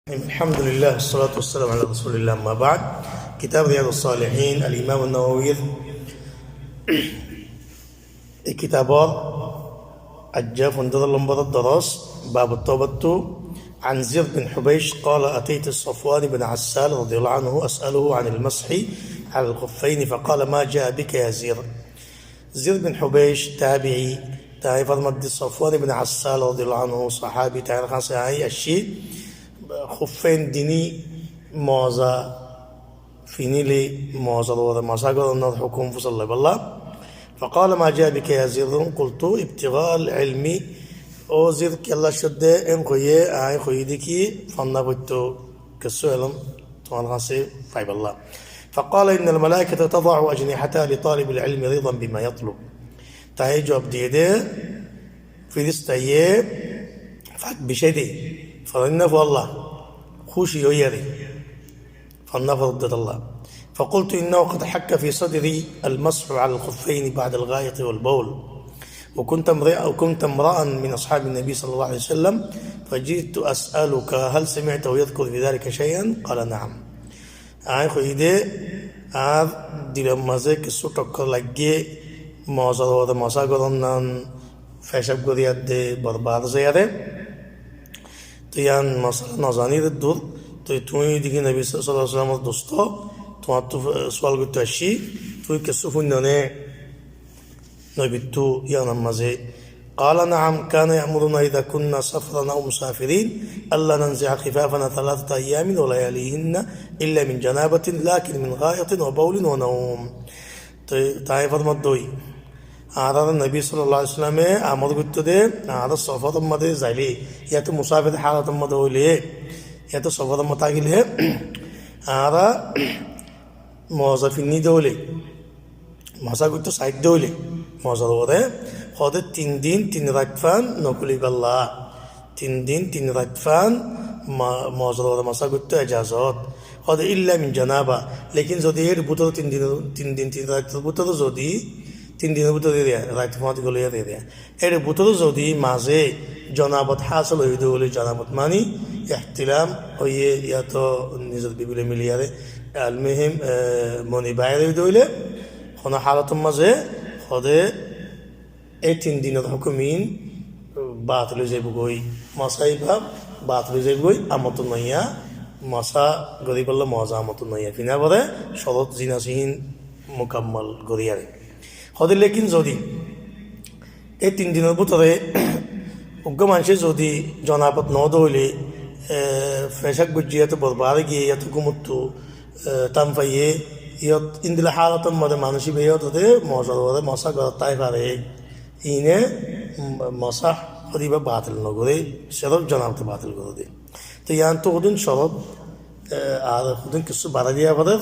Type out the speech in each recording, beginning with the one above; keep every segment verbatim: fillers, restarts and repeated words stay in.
الحمد لله والصلاة والسلام على رسول الله، أما بعد. Kitab Riyadus Salihin, Al-Imam An-Nawawi. Ei kitabor aijja fondoro lombor doros, Babut Tawbattu, عن زر بن حبيش قال: أتيت صفوان بن عسال رضي الله عنه أسأله عن المسح على الخفين فقال: ما جاء بك يا زر؟ Zir bin Hubeic, tabi'i, tai formadde Sofwan ibn Assal radiyallahu anhu, sahabi, tair hañse añí aiccí, Khuffain dini moza finile mozar uore masa goronnor hukum fusal loibolla. فقال: ما جاء بك يا زر؟ قلت: ابتغاء العلم. Ó Zir, kiyólla aiccó de? En hoiye añí hoiyí de ki, fonná foitto, kessú elóm tuáñr hañse faibolla. فقال: إن الملائكة تضع أجنحتها لطالب العلم رضا بما يطلب. Taí juab diyé de, firistaye fak bicái de, forenna fualla kúci óiyaré fonná foredde tolla. فقلت: إنه قد حك في صدري المسح على الخفين بعد الغائط والبول، وكنت امرئ-، وكنت امرأ من أصحاب النبي صلى الله عليه وسلم، فجئت أسألك هل سمعته يذكر في ذلك شيئا؟ قال: نعم. Añí hoiyí de, añár dilor mazé kessú thokkor laiggé, mozar uore masa goronnan, fecab goríyaré, borbaad zaiyaré. Toi yián mosala nozanír dur. Toi tuñí de ki Nobi sallallahu alaihi wasallamor dustó, tuáñttu sual goittó aiccí, tuñí kessú fuinno né Nobittú yiánor mazé. قال: نعم، كان يأمرنا إذا كنا سفرا أو مسافرين ألا ننزع خفافنا ثلاثة أيام ولياليهن إلا من جنابة، لكن من غائط وبول ونوم. Toi taí formadde, añáráre Nobi sallallahu alaihi wasallame amor goittó de, añára soforor mazé zailé, yáto musafir halotor mazé óile, yáto soforor mazé tákile, añára moza finní de óile, masa goittó saidde óile, mozar uore, hoó de tin din tin rait fán no kúlibolla. Tin din tin rait fán ma-, mozar uore masa goittó ejazot. Hoó de إلا من جنابة. Lekin zodi ér bútore tin din, tin din tin raitor bútore zodi, tin dinor bútore de, rait fán gole de, de. Ér bútore zodi mazé jonabot hásil óiye de óile, jonabot mani ihtilam óiye, yáto nizor bibi loi miliyaré, almuhim, e, moni bair óiye de óile, hono halotor mazé, hoó de e tin dinor hukum ín batil ói zaibói, masa íba batil ói zaibói, amottu noya, masa goríbolla moza amottu noya finá foré, corot zin asé hín mukammal goríyaré. Hoó de lekin zodi e tin dinor bútore uggwá maincé zodi jonabot no de óile, e, fecab goijjé, yáto borbaad giyé, yáto gúmottu, e, tam faiyé, yót endilla halotor mazé manúic íba yót de mozar uore masa gorát táki faré. Ine, mm, masa goríba batil no goré, sirof jonabote batil goré de. Toi yiánottu hodún corot, e, ar hodún kessú barái diya foré,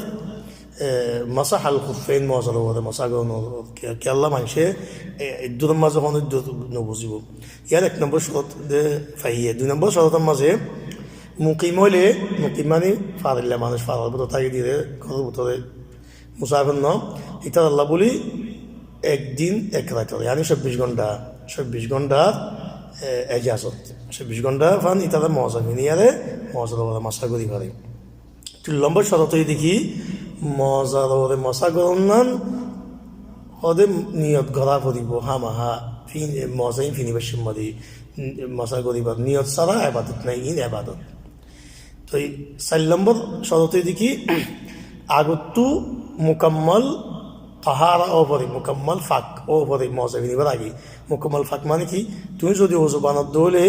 e, مسح الخفين, mozar uore masa goron, ke-, kiyólla maincé, e, eddur mazé hono eddur no buzibó. Yián ek nombor corot de faiyé. Dui nombor corotor mazé mukim óile, mukim mani farilla manúic, farar bútore táki diyé, góror bútore musafir no, ítaralla bóli ek din ek raitor, yáni sobbic gonthá, sobbic gonthár, e, ejazot. Sobbic gonthá fán ítara moza finiyaré, mozar uore masa gorí faré. Tin lombor corot óilde ki, mozar uore masa goronnan hoó de niyot gorá foribó, hámaha, fin-, moza ín finibar cómot, masa goríbar niyot sára ebadot nái, ín ebadot. Toi sair lombor corot óilde ki, agottú mukammal tahara ówa foré, mukammal fak ówa foré, moza finibar age. Mukammal fak mani ki, tuñí zodi uzu banadde óile,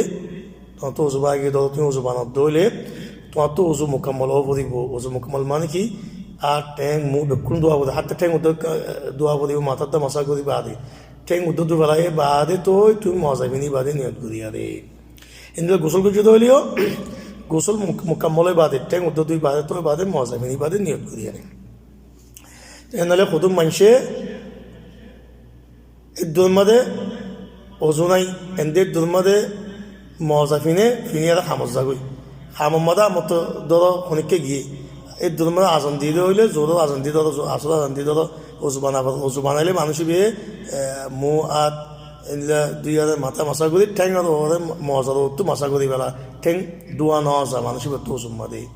tuáñttu uzu bagi dóro, tuñí uzu banadde óile, tuáñttu uzu mukammal ówa foribó. Uzu mukammal mani ki, ar theng, muh bekkún dúwa foribó, hatta theng uddá, e, dúwa foribó, matá uddá masa gorí baade. Theng uddá dúi félai baade toi tuñí moza fini baade niyot goríyaré. Endilla gusól goijjó de óileyo, gusól muk-, mukammal ói baade, theng uddá dúi baade, toi baade, moza fini baade niyot goríyaré. Te enóile hodún maincé eddur mazé uzu nái, ende eddur mazé moza fine, finiyaré hamot zagói. Hamot mazé amottu dóro honikka giyé. Eddur mazé azan diyé de óile, zuhuror azan diyé dóro, zu-, asor azan diyé dóro, uzu bana-, uzu banaile manúic íba, e, muh, át, Endilla dúiyaré matá mosá gorí, théngor uore moza uottú mosá gorí fela, théng dúwa no za manúic íbattú ozur mazé.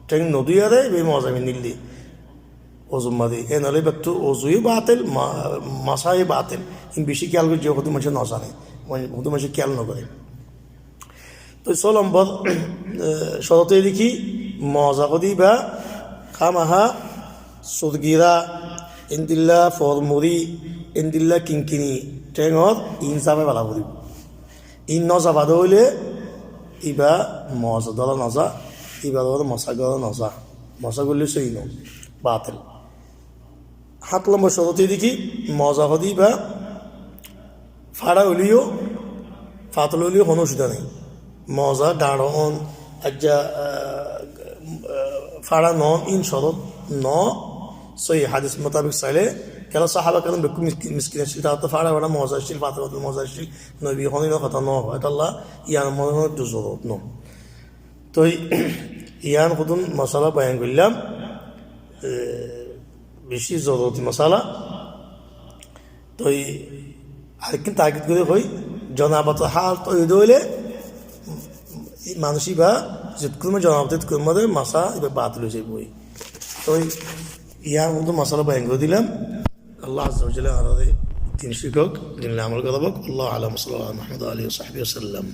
Théng no dúiyaré íba moza finnilé ozur mazé. Éen óile íbattú ozu yó batil, ma-, mosá yó batil. Ín bicí kéyal goijjé, hodún maincé no zane, hodún maincé kéyal no goré. Toi só lombor, e, corot óilde ki, moza hodé íba hámaha surgira, endilla formuri, endilla kinkini, théngor ín zafai fela foribó. Ín no zafade óile íba moza dóra no za, íbar uore mosá gora no za. Mosá goillé sóiyi no, batil. Háñt lombor corot óilde ki, moza hodé íba fáça óile yó, fatol óile yó honó ocubida nai. Moza dhañço óon, aijja, ah, ah, fáça no óon, ín corot no. Sóiyi hádis mutabek sailé, kiyólla sáhaba keram bekkún mis-, miskin accíl, taráttu fáça fáça moza accíl, fatol fatol moza accíl, nobi honó hotá no hoó, etolla yián mone hoó zorurot no. Toi yián hodún mosala boyan goillám, e, bicí zoruroti mosala. Toi arekkán takid gorí hoi, zonabotor hál toi óile manúic íba zetkún zonabotor zetkún mazé mosá íba batil ói zaiboi. Toi yián hodún mosala boyan gorí dilám. Allah azza wa jalla añáráre din cíkok, din loi amol gorábok. Allahu a'lam, wa sallallahu ala Muhammad wa alihi wa sahbihi wa sallam.